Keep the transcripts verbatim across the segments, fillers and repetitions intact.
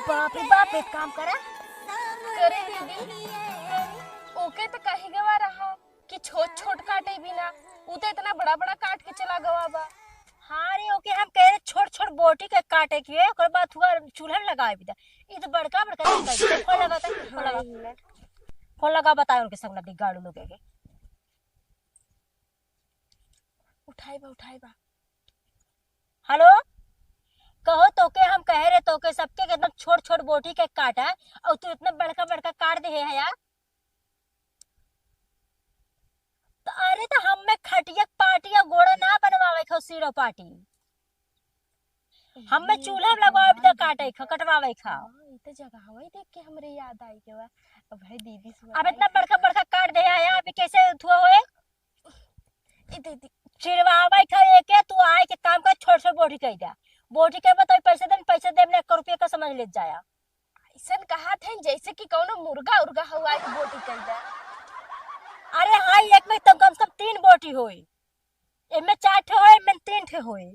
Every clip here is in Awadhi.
बाप रे बाप, एक काम करा। करे दीदी, ओके तो कही गवा रहा कि छोट छोट काटे बिना, उ तो इतना बड़ा बड़ा काट के चला गवा बा। हाँ रे, ओके हम कहे रहे छोट छोट बोटी के काटे के, ओकर बाद हुआ चूल्हा में लगावे बिदा। ई तो बड़का बड़का काटे। फोन लगा, फोन लगा। फोन लगा, बताए उनके संग नदी गाड़ू लोग के। उठाई बा, उठाई बा। हेलो, कहो तोके हम कहे रहे तोके सबके के एकदम छोट छोट बोटी के काटा, और तू इतना बड़का बड़का काट दे है यार। तो अरे तो हमें खटिया के पाटी या गोड़ा ना बनवावे खो, सीरो पाटी। हमें चूल्हा में लगवावे तो काटे खो, कटवावे खो। हाँ, ई तो जगह हवाई देख के हमरे याद आई के बा। अब भाई दीदी सुना अब इतना बड़का बड़का काट दे आया, अभी कैसे थुआ होए? ए दीदी। चिड़वावे खो एके, तू आए के काम कर, छोट छोट बोटी कह दे। बोटी के बताई पैसे देन, पैसे देन, एक रुपये का समझ ले जाया। ऐसन कहा थे जैसे कि कौनो मुर्गा उर्गा हुआ के बोटी कह दे। अरे हाँ, एक में तो कम से कम तीन बोटी होई, एमे चार ठे होई, एमे तीन ठे होई।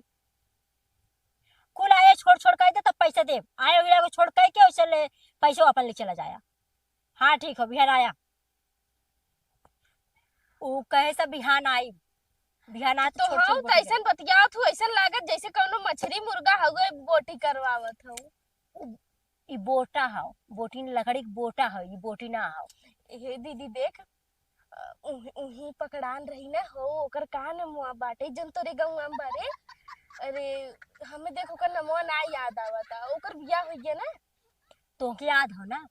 कुल आए छोड़ छोड़ कह दे, तब पैसे दे। आए हुए को छोड़ कह के उसे ले, पैसे अपन ले चला जाया। हाँ ठीक हो, बिहान आया। ऊ कहे से बिहान आई, बिहान आ तो छोड़ छोड़ हम बोटी दे। कैसन बतियात हूँ, ऐसन लागत जैसे कौनो मछरी मुर्गा हउए बोटी करवावत हूँ। उ, ई बोटा हौ, बोटी न लकड़ी के बोटा हौ, ई बोटी ना हौ। हे दीदी देख, अ, उही, उही पकड़ान रही ना हो, ओकर का नमवा बाटे, जौन तोरे गौवा में बारे? अरे, हमें देख ओकर नमवा ना याद आवता, ओकर बियाह हो गया ना? तोहके याद हो ना?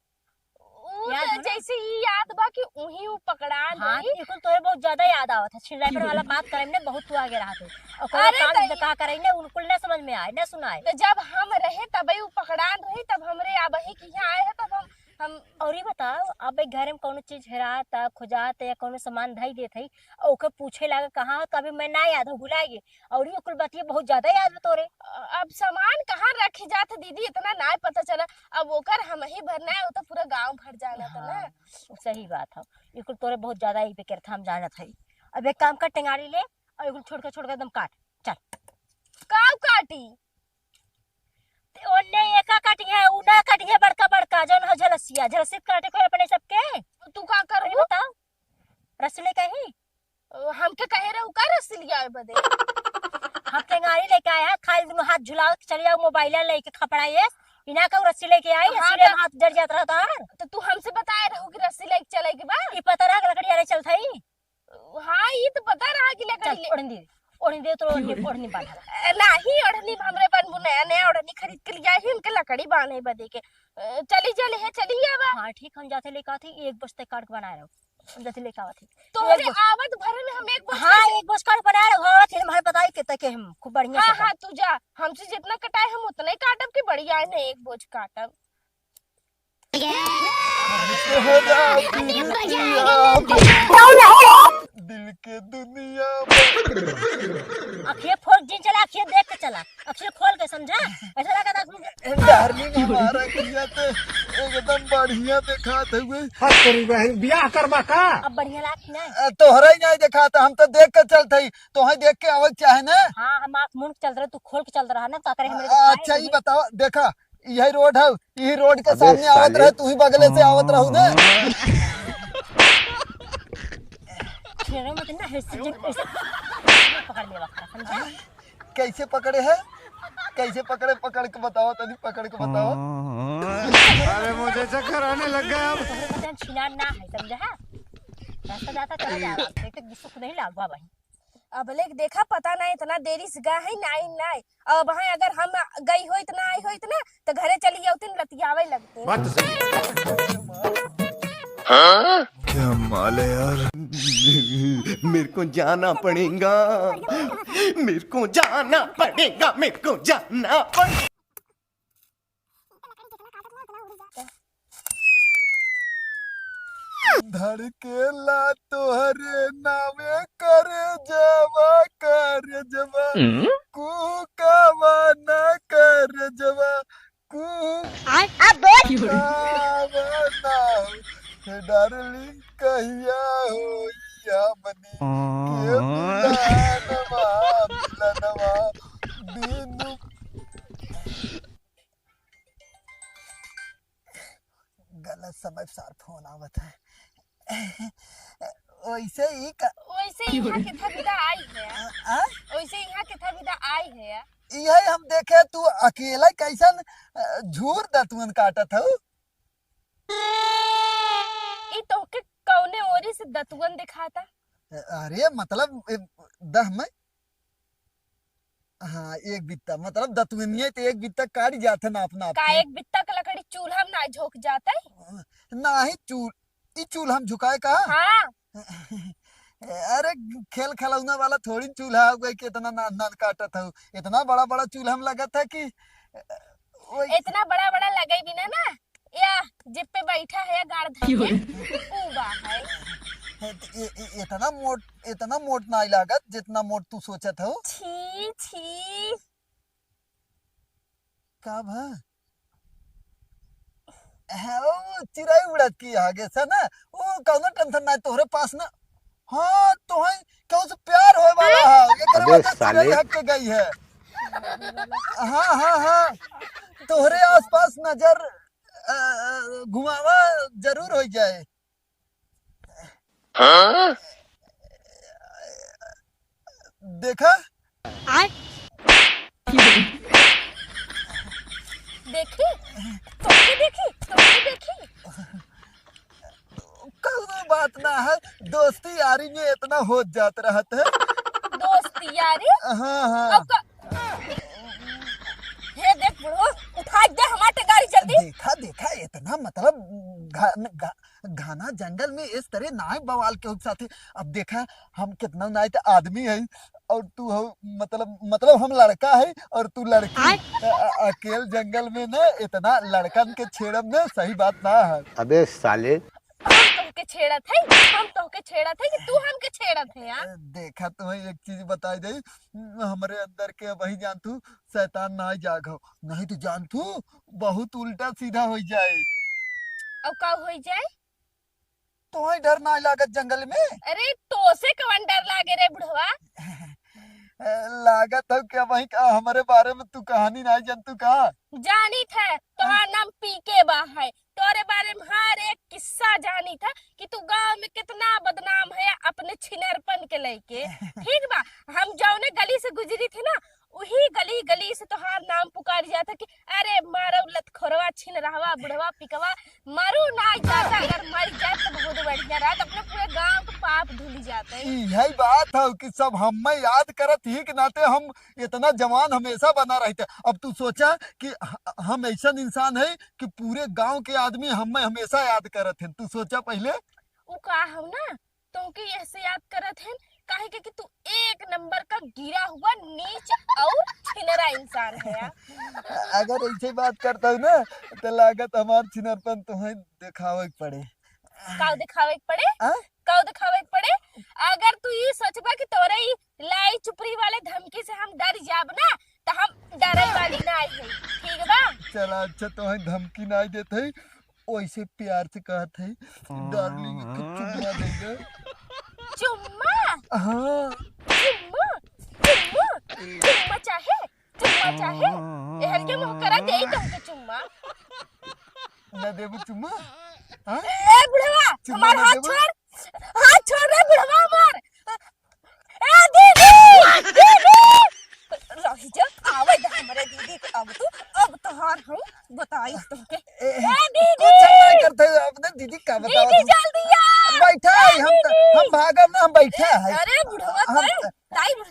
ऊ याद तो हो ना? जैसे ई याद बा कि उही ऊ पकड़ान हाँ, रही। तो ई कुल तोरे बहुत ज्यादा याद आवत है। छिनराई पर वाला बात करे में बहुत तू आगे रहत है। और कोई अरे काम तो तो का करे ने, उनकुल ना समझ में आए, ना सुनाए। तो जब हम रहे तबे ऊ पकड़ान रही, तब हमरे अब ही कि यहाँ आए हैं, तब हम, हम और ये बताओ, अब एक घर में कौनो चीज हेरात, खोजात या कौनो सामान धई देत है, और ओके पूछे लागे कहाँ हो, तो अभी मैं ना याद हो, भुला गए। और ये कुल बतिया बहुत ज्यादा याद बा तोरे। अब सामान कहाँ रखी जात है दीदी, इतना ना पता चला। अब ओकर हम ही भर ना, वो तो पूरा गांव भर जाना था ना। हाँ, सही बात है, ये कुल तोरे बहुत ज्यादा ही बेकर था, हम जानत है। अब एक काम कर, टेंगारी ले और ये कुल छोड़ के, छोड़ के एकदम काट, चल। काव काटी? ते ओन्ने एका काटी है, उ ना काटी है, बड़का बड़का जौन हो झलसिया, झलसित काटे को अपने सबके। तू का अरे करबू? बताओ, रसले कहीं? ओ, हमके कहे रहू का रस्सी लियावे बदे? हम टेंगारी लेके आए हैं, खाली दुनो हाथ झुलाओ, चले जाओ मोबाइल लेके खपड़ा ये। इना का रस्सी लेके आई, हाँ, रस्सी ले तो हाथ जर जात रहा तोहार। तो तू हमसे बताए रहू कि रस्सी लेके चले के बा? ई पता रहा कि लकड़ी आले चलत हई। हाँ, ई तो पता रहा कि लकड़ी चल, ले। ओढ़नी दे, ओढ़नी दे, तो ओढ़नी, ओढ़नी बांधा। ए, नाही, ओढ़नी हमरे बनबू, नया, नया ओढ़नी खरीद के लिया ही, हमके लकड़ी बांधे बदे के। ए, चली, चली है, चली आवा। हाँ, ठीक, हम जाते लेके आते, एक बस्ते काट के बनाए रहो। हम जैसे लेके आवत ही। तो एक अरे बस। आवत भरे में हम एक बस हाँ, कैसे एक बस काट बना रहे हो, आवत ही, हमारे बताई कितना के हम खूब बढ़िया हाँ, से हाँ, तू जा, हमसे जितना कटाए हम उतना ही काटब कि बढ़िया है ना, एक बोझ काटब। दिल के दुनिया में। अखिए फोड़ जिन चला, अखिए देख के चला, अखिए खोल के समझा, ऐसा लगा था। ए, डार्लिंग, हमारा किया तो एकदम बढ़िया देखात हुए। हद करी बहन, बियाह करबा का? अब बढ़िया लाग ना? ए, तोहरा ही नहीं देखात, हम तो देख के चलत हई, तोहे देख के आवत चाहे ना। हाँ, हम आँख मूंद के चलत रहे, तू खोल के चलत रहा ना, तो करे हमरे अच्छा, ये बताओ, देखा, यही रोड है, यही रोड के अबे सामने आवत साले। रहे, तू ही बगले से आवत रहू ना। छेड़े मत ना, ऐसे, ऐसे पकड़ लेवा, समझा? कैसे पकड़े है? कैसे पकड़े? पकड़ के बताओ तनी, पकड़ के बताओ। अरे मुझे चक्कर आने लग गया अब। तोहरे बदन छिनार ना है, समझा है? रास्ता जाता चला जा, एक तो सुख नहीं लागवा भाई। अब ले देखा, पता ना इतना देरी से गा है, नाई, नाई। अब भाई अगर हम गई होइत ना, आई होइत ना, तो घरे चली जाउतिन, लतियावे लगतिन। बात तो सही। क्या माल है यार। मेरे को जाना पड़ेगा, मेरे को जाना पड़ेगा, मेरे को जाना पड़ेगा। धड़केला तोहरे नावे करे जवा, करे जवा। हम्म? कुकावा ना करे जवा, कु- आय, अब बोल। कावा ना। हे डार्लिंग, कहिया होई हमनी के मिलनवा, मिलनवा। बिनु गलत समय पे सार फोन आवत है। वैसे ही का वैसे यहाँ के था विदा आई है। आ? वैसे यहाँ के था विदा आई है। यही हम देखे तू अकेला कैसन, अ, झूर दतुअन काटत हऊ। ई तोहके कौने ओरी से दतुअन दिखाता? अरे मतलब, ए, दह में, हाँ, एक बित्ता, मतलब दतुअनिया तो एक बित्ता काट जात है ना अपना आप का में। एक बित्ता का लकड़ी चूल्हा में ना झोंक जाता है? नाही चूल-, ई चूल्हा में झुकाए का? हाँ। अरे, खेल खिलौना वाला थोड़ी चूल्हा हो गए कि इतना ना, ना काटत हो। इतना बड़ा बड़ा चूल्हा में लगत है कि, ओए। इतना बड़ा बड़ा लगे बिना ना, या जिप पे बैठा है गाड़ धर के, ऊ बा है। ए, ए, ए, इतना मोट, इतना मोट नाई लागत जितना मोट तू सोचत हो। छी, छी। का भा? हाँ, वो चिरई उड़त की आगे से ना, वो कौनो टेंशन ना तोहरे पास ना। हाँ, तोहई केहू से प्यार होए वाला है, एकरे अबे वजह से चिरई साले। हट के गई है। हाँ, हाँ, हाँ, तोहरे आसपास नजर, अ, अ, घुमावा जरूर हो जाए। हाँ? देखा? आय। देखी? तोके देखी? तोके देखी? कौनो बात ना है, दोस्ती यारी में इतना होत जात रहत है। दोस्ती यारी? हाँ, हाँ। अब का-, हे देख बुढ़ो, उठा दे हमार टेंगारी जल्दी। देखा, देखा, इतना मतलब घ-, घ-, घना जंगल में इस तरह नाय बवाल केहू के साथे। अब देखा, हम कितना नाय त आदमी है और तू हो, मतलब, मतलब हम लड़का है और तू लड़की। आय। अ-, अ-, अकेल जंगल में ना इतना लड़कन के छेड़ब ना सही बात ना है। अबे साले। हम तोहके छेड़त है, हम तोहके छेड़त है कि तू हमके छेड़त है यार? देखा, तुम्हें एक चीज बताई दे, हमरे अंदर के वही जान तू शैतान ना जाग हो, नहीं तो जान तू बहुत उल्टा सीधा हो जाए। अब का हो जाए? तोहई डर ना लागत जंगल में? अरे, तोसे कवन डर लागे रे बुढ़वा? लागत हो क्या वही का हमरे बारे में तू कहानी ना जान तू का? जानी थे, तोहार नाम पीके बा है, तोरे बारे में हर एक किस्सा जानी थे कि तू गांव में कितना बदनाम है अपने छिनरपन के लेके। ठीक बा, हम जौने गली से गुजरी थे ना, उही गली गली से तोहार नाम पुकार जाता कि अरे मारो लतखोरवा, छिनरहवा, बुढ़वा, पिकवा, मरू ना जाता, अगर मर जाए तो बहुत बढ़िया रहत, अपने पूरे गांव के पाप धुल जाते। यही बात है कि सब हमें याद करत ही के नाते हम इतना जवान हमेशा बना रहते। अब तू सोचा कि ह-, हम ऐसा इंसान है कि पूरे गांव के आदमी हमें हमेशा याद करत हैं। तू सोचा पहले। उ का हम ना तोहके ऐसे याद करत हैं, काहे के कि तू एक नंबर का गिरा हुआ नीच और छिनरा इंसान है यार। अगर ऐसे बात करता हूँ ना, तो लागत हमार छिनरपन तुम्हें दिखावे के पड़े। काव दिखावे के पड़े? आ? काव दिखावे के पड़े? अगर तू ये सोचबा कि तोरे ई लाई चुपड़ी वाले धमकी से हम डर जाब ना, तो हम डरे वाली ना है, ठीक बा? चला अच्छा, तुम्हें धमकी ना देते, ओइसे प्यार से कहत है, "डार्लिंग, एक ठो चुम्मा दे दे।" चुम्मा? हाँ। चुम्मा? चुम्मा? चुम्मा चाहे? चुम्मा चाहे? ए हल्के मुंह करा, देई तुमके चुम्मा। ना देबू चुम्मा? हाँ? ए बुढ़वा, चुम्मा हमार ना हाथ देबू? छोड़। हाथ छोड़ रे बुढ़वा हमार। ए दीदी, दीदी। रही जा, आवे दे हमरे दीदी के, अब तू, अब तोहार हम बताई तुमके। ए, ए, ए दीदी। कुछ नहीं करते, अपने दीदी का बताओ दीदी तुम। जल्दी आ। बैठा ए है, हम तो, दीदी। हम भागब ना, हम बैठा है। अरे बुढ़वा हम ताई, ताई बुढ़-,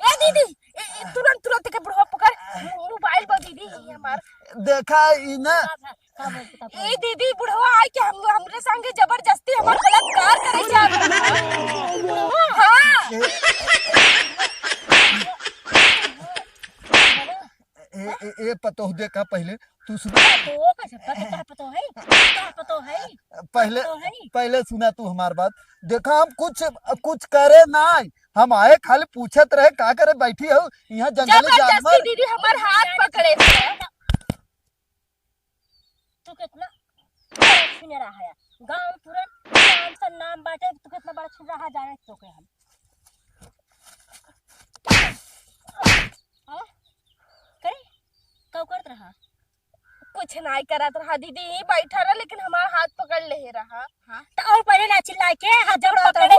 ए दीदी, ए, ए, तुरंत, तुरंत के बुढ़वा पकड़, मो-, मोबाइल बा दीदी, ये हमार। देखा ई ना, का भा-, का भा-, का भा-, ए दीदी, बुढ़वा आइ के हम, हमरे संगे जबरदस्ती हमार बलात्कार करे जात बा। हाँ। ए, ए, ए, ए, पतोह देखा पहिले, तू सुन। पतोह कैसे? पतोह, पतोह है? पतोह, पतोह है? पहिले, पतोह है? पहिले सुना तू हमार बात। देखा हम कुछ, कुछ करे नाई, हम आए खाली पूछत रहे का करे बैठी हो यहाँ जंगली जबरदस्ती जानवर। दीदी हमार हाथ पकड़े थे। तू कितना बड़ा छिनरा है, गांव पूरा नाम से नाम बाटे, तू कितना बड़ा छिनरा है, जाने तो के हम। हाँ? करे? का करत रहा? कुछ नाई करत रहा दीदी, ई बैठा रहा, लेकिन हमार हाथ पकड़ लेहे रहा। हाँ। तो और पहले ना चिल्लाए के, हाथ जब जबड़ा पकड़े,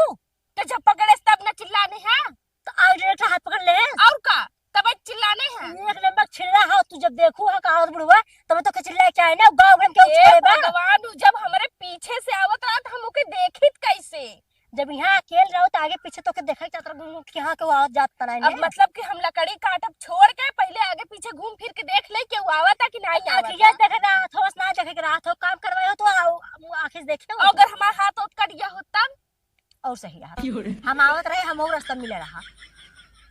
तो जब पकड़े तब ना चिल्लाने हैं। तो और direct हाथ पकड़ ले। और का? तब चिल्लाने हैं। एक नंबर छिलरा हो, तू जब देखू हो का और बुढ़वा, तब तो के चिल्लाए के आए ना, गाँव में केहू ए छोड़े बा? भगवान, उ जब हमरे पीछे से आवत रहा, तो हम ओके देखित कैसे? जब यहाँ अकेल रहो, तो आगे पीछे तो के देखा जात रहा कि हाँ, केहू आवत जात तना अब ने। मतलब कि हम लकड़ी काटब छोड़ के पहले आगे पीछे घूम फिर के देख ले, केहू आवता कि नहीं आवता। आँखिया देखे ना, थोस ना देखे के रहा, थो काम करवाए हो तो आओ, आँखिया देखे हो। अगर हमार हाथ ओत कट गया हो तब? और सही रहा। क्यों रे? हम आवत रहे, हम और रास्ता मिले रहा।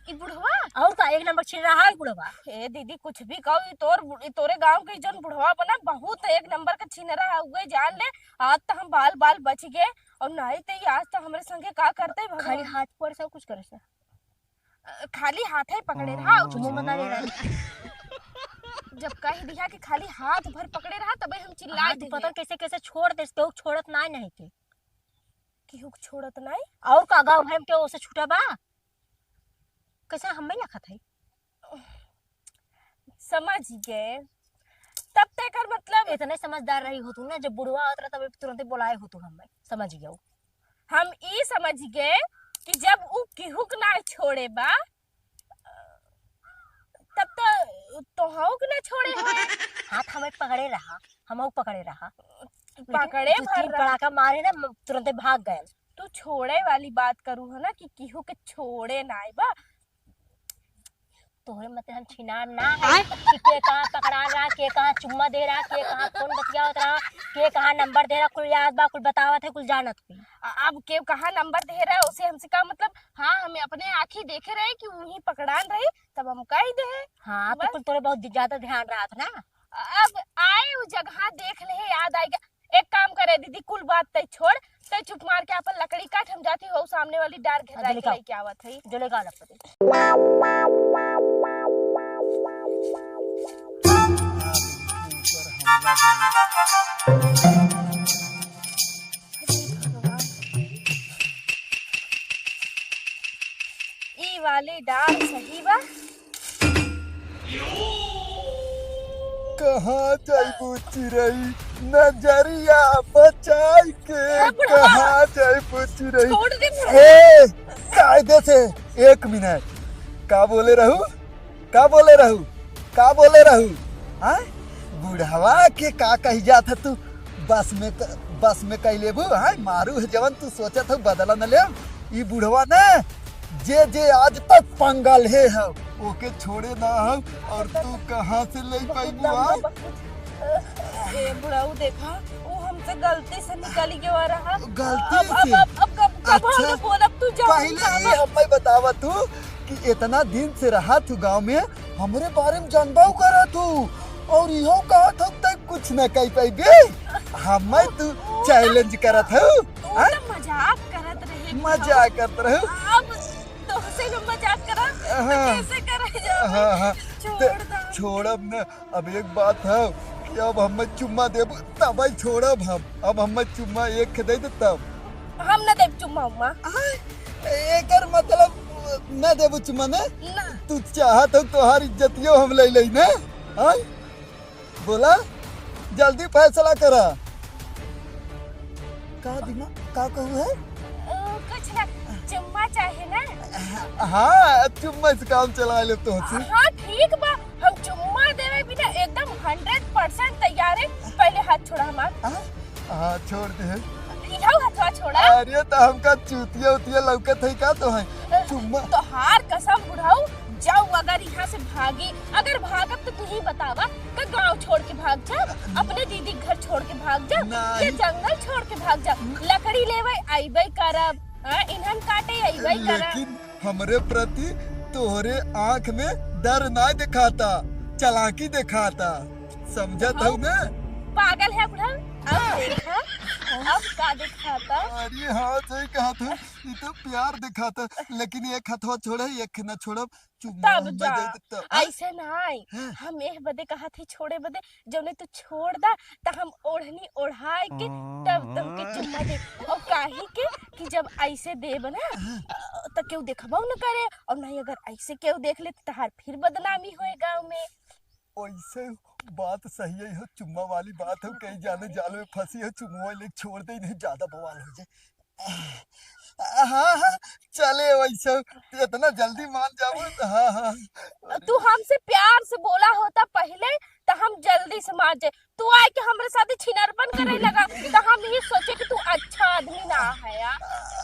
ई बुढ़वा? और का, एक नंबर छिन रहा है बुढ़वा। ए दीदी, कुछ भी कहो, ई तोर बु-, ई तोरे गांव के जौन बुढ़वा बना, बहुत एक नंबर का छिन रहा हुए, जान ले। आज तो हम बाल बाल बच गए, और नहीं तो ई आज तो हमरे संगे का करते भगवान। खाली हाथ पर सब कुछ करे से। अ, खाली हाथ ही पकड़े रहा, और कुछ मुंह बता दे रहा। जब कह दिया कि खाली हाथ भर पकड़े रहा, तबे हम चिल्ला हाँ, तू दिए। पता कैसे कैसे छोड़ दे, केहू छोड़त ना नहीं के। केहू के छोड़त नाई। और का गाँव भर में केहू से छूटा बा? कैसे हम्मे लखत है? समझ गए। तब ते कर मतलब इतने समझदार रही हो तू ना, जब बुढ़वा आवत रहा तब तुरंते बोलाए हो तू हम्मे, समझ गयो। हम ई समझ गए कि जब उ केहू के ना छोड़े बा, तब तो तोहू के ना छोड़े होए। हाथ हमें पकड़े रहा, हमहू पकड़े रहा। लेकिन पकड़े दू भर तीन रहा। पड़ाका मारे ना, म-, तुरंते भाग गए। तू छोड़े वाली बात करू है ना कि केहू के छोड़े नाई बा। तोहरे मतलब हम छिनार ना है आय। कि के कहाँ पकड़ा रहा, के कहाँ चुम्मा दे रहा, के कहाँ फोन बतियावत रहा, के कहाँ नंबर दे रहा, कुल याद बा, कुल बतावत है, कुल जानत है। अ-, अब के कहाँ नंबर दे रहा, उसे हमसे का मतलब? हाँ, हमें अपने आँखी देखे रहे कि वही पकड़ान रही, तब हम कह दे। हाँ, तो बस। कुल तोरे बहुत ज्यादा ध्यान रहा था ना। अब आए वो जगह देख ले, याद आएगा। एक काम करे दीदी, कुल बात तय छोड़, तय चुप मार के अपन लकड़ी काट, हम जाती हो सामने वाली डार हाँ, घेरा जल्दी के का। लेके आवत है। जल्दी का लपटे। ई वाली डार सही बा। कहाँ जाइबू चिरई, नजरिया बचाई के, ए बुढ़वा। कहाँ जाइबू चिरई? छोड़ दे बुढ़वा। ए, कायदे से, एक मिनट, का बोले रहू? का बोले रहू? का बोले रहू? हाँ? बुढ़वा के का कही जात है तू? बस में क-, बस में कई लेबू, हाँ? मारू है जवन तू सोचत हो बदला न लेब। ई बुढ़वा ने जे जे आज तक पंगा ले है, ओके छोड़े ना हो, और तू कहाँ से ले पाइबू, हाँ? ए बुढ़ऊ देखा, वो हमसे गलती से निकल गया रहा। गलती अब, से? अब, अब, अब कब, कब अच्छा, हम बोलब तू जान पहले जाबा। ये हमें बतावा तू कि इतना दिन से रहा तू गांव में, हमरे बारे में जानबा करा तू, और इहो कहा था तक कुछ न कह पाइबे। हमें तू challenge करत हऊ, तू हाँ? तो मजाक करत रहे बुढ़ऊ। मजाक करत रहू। अब तोहसे न मजाक करा, तो हाँ। कैसे करा जाबे? हाँ, हाँ। छोड़ तो दो। छोड़ब न। अब एक बात है कि अब हमें चुम्मा देबू, तब ही छोड़ब हम। अब हमें चुम्मा एक दे दे तब। हम न देब चुम्मा उम्मा। आय, एकर मतलब न देबू चुम्मा ने? ना। तू चाहत हो तोहार इज्जतियो हम ले लेई ने? आय? बोला, जल्दी फैसला करा। का दिमाग, का कहू है? ओ, कुछ ना, चुम्मा चाहे ना। हाँ, चुम्मा से काम चला ले तो हंसी। हाँ, ठीक बा, हम चुम्मा देवे बिना एकदम hundred percent तैयार है। पहले हाथ छोड़ा हमार। हाँ? हाँ, छोड़ दे। इहौ हथवा छोड़ा। अरे, तो हमका चूतिया उतिया लौकत है का तो है? चुम्मा। तोहार कसम बुढ़ऊ, जाऊ अगर यहाँ से भागी, अगर भागब तो तू ही बतावा, का गांव छोड़ के भाग जा, अपने दीदी के घर छोड़ के भाग जा, नहीं। या जंगल छोड़ के भाग जा, लकड़ी लेवे अइबे करब, हाँ, इन्हन काटे अइबे करब। लेकिन हमरे प्रति तोहरे आँख में डर ना दिखाता, चालाकी दिखाता, समझत हऊ ना? पागल है बुढ़ऊ, अब देखा, अब का दिखाता? अरे हाँ, सही कहा था, ये तो प्यार दिखाता, लेकिन एक हथवा छोड़ा, एक ना छोड़ब, चुम्मा तब उम्मा जा। दे दे तब। ऐसे नाई, हाँ। हम एह बदे कहा थी छोड़े बदे, जौने तू छोड़ दा, त हम ओढ़नी ओढ़ाए के तब तोहके चुम्मा दे। और काहे के कि जब ऐसे देब ना, हाँ। अ, त केहू देखबो न करे, और नहीं अगर ऐसे केहू देख ले, त तहार फिर बदनामी होए गाँव में। वैसे बात सही है, हो चुम्मा वाली बात हो, कहीं जाने जाल में फंसी हो, चुम्मा लेके छोड़ दे, नहीं ज्यादा बवाल हो जाए। हाँ, हाँ, चले वैसे, इतना जल्दी मान जाओ तो, हाँ, हाँ। तू हमसे प्यार से बोला होता पहले, तो हम जल्दी से मान जाए। तू आए के हमरे साथे छिनरपन करे लगा, तो हम ये सोचे कि तू अच्छा आदमी ना है यार।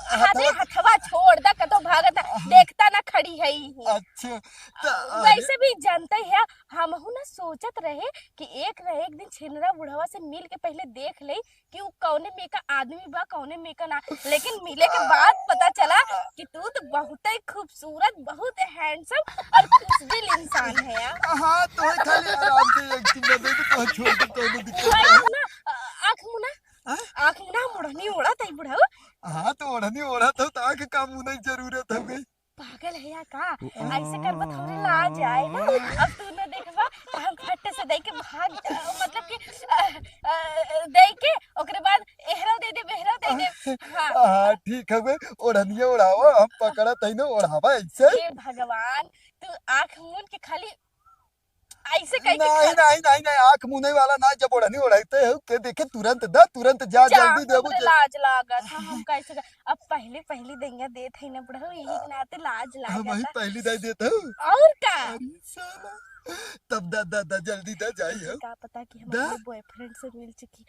हाँ, अरे तो हथवा छोड़ दा, कतो भागत है, देखता ना खड़ी है ही। अच्छा, तो अरे वैसे भी जानते हैं, हमहू ना सोचत रहे कि एक न एक दिन छिनरा बुढ़वा से मिल के पहले देख ले कि उ कौने में का आदमी बा, कौने में का ना। लेकिन मिले के बाद पता चला कि तू तो बहुत ही खूबसूरत, बहुत handsome और खुशदिल इंसान है यार। हाँ, तो है खाली आराम से एक चुम्मा दे दे, तो छोड़ दे, तो दिक्कत है। ना, अ, आँख मुना, हाँ? आँख मुना, ओढ़नी ओढ़त है बुढ़ऊ। हाँ, तो ओढ़नी ओढ़त हो, तो आँख का मुने की जरूरत हो गई? पागल है या का? ऐसे करबा तो हमरे लाज आए ना। अब तू न देखबा तो हम फट से दे के भाग, अ, मतलब कि, अ, अ, दे के ओकरे बाद एहरो दे दे, बेहरो दे दे। हाँ। हाँ, ठीक हवे, ओढ़निया ओढ़ावा, हम पकड़त हई ना, ओढ़ावा ऐसे। हे भगवान, तू आँख मून के खाली ऐसे कह के नहीं, खा- नहीं, नहीं, नहीं, आँख मूने वाला ना, जब ओढ़नी ओढ़ाते हो, के देखे तुरंत दा, तुरंत जा, जा, जल्दी देबो, हमरे जल्दी। लाज लागत, हम, हम कैसे जा-, अब पहले, पहली दहिया देत है ना बुढ़ऊ, यही के नाते लाज लागत हम वही है। पहली दाई देत हूँ। और का? अरे साला, तब दा, दा, दा, जल्दी दा, जाई तुझे हम। का पता कि हम दा? अपने boyfriend से मिल चुकी।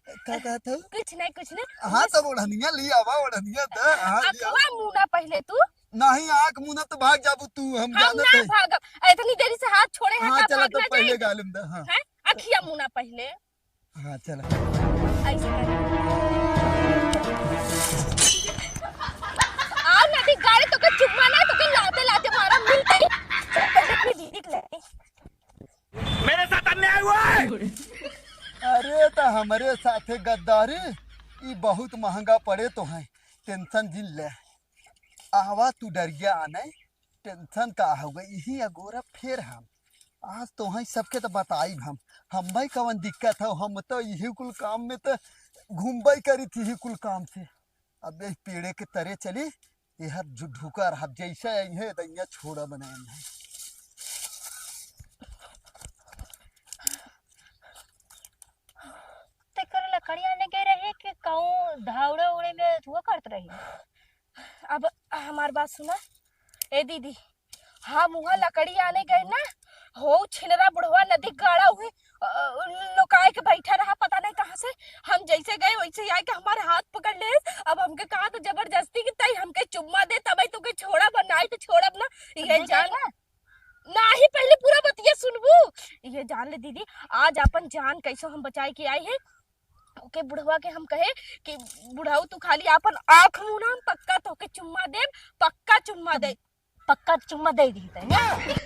का कहत हूँ? कुछ नहीं, कुछ नहीं। हाँ, बस तब ओढ़निया ली आवा, ओढ़निया दा, हाँ, ली आवा। अखवा मुना पहले तू। नहीं, आँख मुनत भाग जाबू तू, हम हम जानत ना है। भागब। इतनी देरी से हाथ छोड़े हैं, हाँ, का चला, भाग तो ना पहले जाई? गालिम दा, हाँ। हैं? अखिया मुना पहले। हाँ, चला। ऐसे कर। आ नदी गाड़ी तो के चुम्मा ना, तो के लाते लाते मारा मिलते ही। पहले अपनी दीदी के ले। मेरे साथ अन्याय हुआ है। अरे, तो हमरे साथे गद्दारी, ई बहुत महंगा पड़े तो है, tension जिन ले। आवा तू डरिया आने, tension का होगा, यही अगोरा फेर हम। आज तोहई सबके तो बताइब हम, हम भाई कवन दिक्कत हो, हम तो यही कुल काम में तो घूमबई करी थी, यही कुल काम से। अब यही पेड़े के तरे चली, यह जो ढुका रहा, जैसे आई है, दैया छोड़ा बनाए नहीं। ते करे लकड़ी आने गए रहे कि कहूँ धावड़े उड़े में धुआं करत रही? अब हमार बात सुना, ए दीदी, हम वहाँ लकड़ी आने गए ना, हो छिनरा बुढ़वा नदी गाड़ा हुई, अ, लोकाए के बैठा रहा, पता नहीं कहाँ से। हम जैसे गए वैसे ही आए के हमारे हाथ पकड़ ले। अब हमके कहा तो जबरदस्ती की तई हमके चुम्मा दे, तबई तोके छोड़ब, नहीं तो छोड़ब ना। ये नहीं जान जाएगा? नाही, पहले पूरा बतिया सुनबू। ये जान ले दीदी, आज अपन जान कैसे हम बचाए के आई है। ओके बुढ़वा के हम कहे कि बुढ़ऊ तू खाली आपन आँख मुना, हम पक्का तोके चुम्मा देब, पक्का चुम्मा दे। पक्का चुम्मा दे दी तै ना।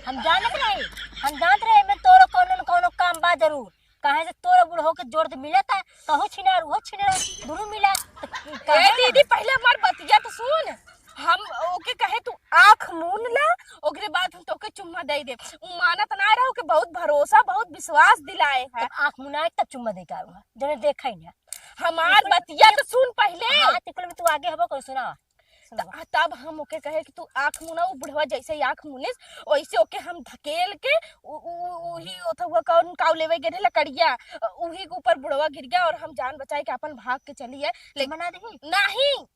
हम जानत रहे, हम जानत रहे, एमे तोरो कौनो न कौनो काम बा जरूर। काहे से तोरो बुढ़ऊ के जोर से मिले था, कहूँ छिनार, उहो छिनार, दुनू मिला। तो ए काहे ना? दीदी, पहले हमार बतिया तो सुन। हम ओके कहे तू आँख मून ला, ओकरे बाद हम तोके चुम्मा दे दे। उ मानत ना रहो कि बहुत भरोसा, बहुत विश्वास दिलाए है। तब आँख मुनाए तब चुम्मा दे के आऊँगा, जने देखा ही ना। हमार बतिया तो सुन पहले। हाँ, तिकुल में तू आगे हबो कर सुना। सुनावा। त-, तब हम ओके कहे कि तू आँख मुना, उ बुढ़वा जैसे ही आँख मुनिस, वैसे ओके हम धकेल के उ-, उ-, उही ओथवा कौन काऊ लेवे गए रहे लकड़िया, उही के ऊपर बुढ़वा गिर गया और हम जान बचाए के अपन भाग के चली है। लेकिन मना दही? नहीं,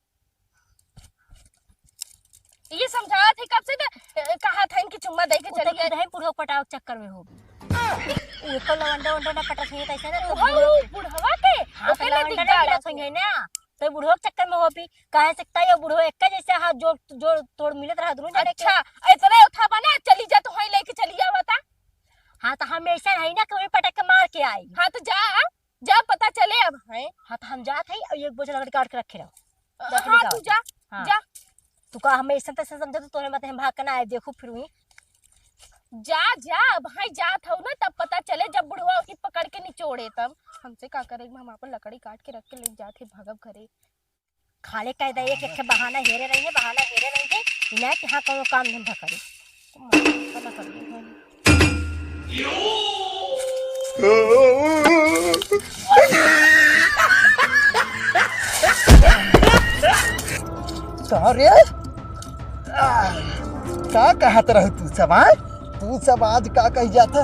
ये समझावत है कब से त, ए, कहा था इनकी चुम्मा दे के उ तो चली है। खुद ही बुढ़वा पटाव चक्कर में हो। उ एको लवंडा वंडा ना पटत है, कैसे ना तो ओहो, बुढ़वा बुढ़वा के, हाँ, ओके तो ना लवंडा दिखता ना है। पटत है ना, तो बुढ़वा के चक्कर में हो भी। काहे से तैयो बुढ़ो एक्का जैसे हाथ जोड़, जोड़ तोड़ मिलत रहा दुनू जने के। अच्छा, इतना उठावा ना, चली जा, तो हई लेके चली आवा ता। हाँ, तो हम ऐसा है ना कि वहीं पटक के मार के आई। हाँ, तो जा, जा, पता चले अब है। हाँ, तो हम जात है और एक बोझा लकड़ी काट के रखे रहो। हाँ, तू जा, हाँ। जा। तू का हम ऐसा तैसा समझे तो तोरे मत हम भाग के ना आए, देखू फिर वहीं। जा, जा, अब है जात हो ना, तब पता चले, जब बुढ़वा वही पकड़ के निचोड़े तब। हमसे का करे, हम अपन लकड़ी काट के रख के ले जात है, भागब घरे। खाली कह दे, एक, एक ठे बहाना हेरे रही है, बहाना हेरे रही है, इन्हें कि हाँ, कौनो काम धंधा करे। का रे? आ, का कहत रह तू सब, आय? तू सब आज का कही जात है?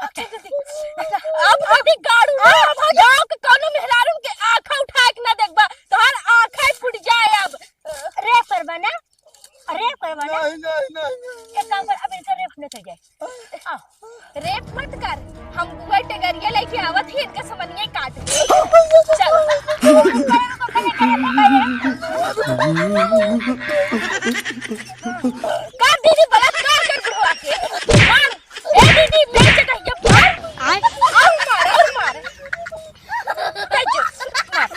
अब अभी गाड़ू ना, अब गाँव के कौनो मेहरारू के आँख उठा के ना देखबा, तोहार आँख फूट जाए अब। रेप करबा ना, रेप करबा ना। नहीं, नहीं, नहीं, नहीं। एक काम कर, अब इनका रेप न कर जाए। आ, रेप मत कर, हम बुआ टगरिया लेके आवत ही, इनका समनिया काट दे। चल। कर दीदी बलात्कार कर बुढ़वा के। मार। ए दीदी, मेरे चटहिया पर। आय। और मार, और मार। ए जो, मार।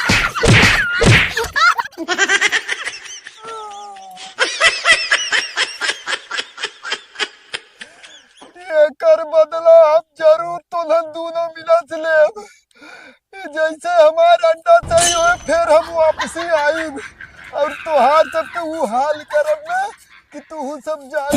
एकर बदला हम जरूर तोहन दोनों मिला से लेब। जैसे हमार अंडा सही होए, फिर हम वापसी आइब। और तोहार सब तो वो हाल करब ना कि तू सब जान।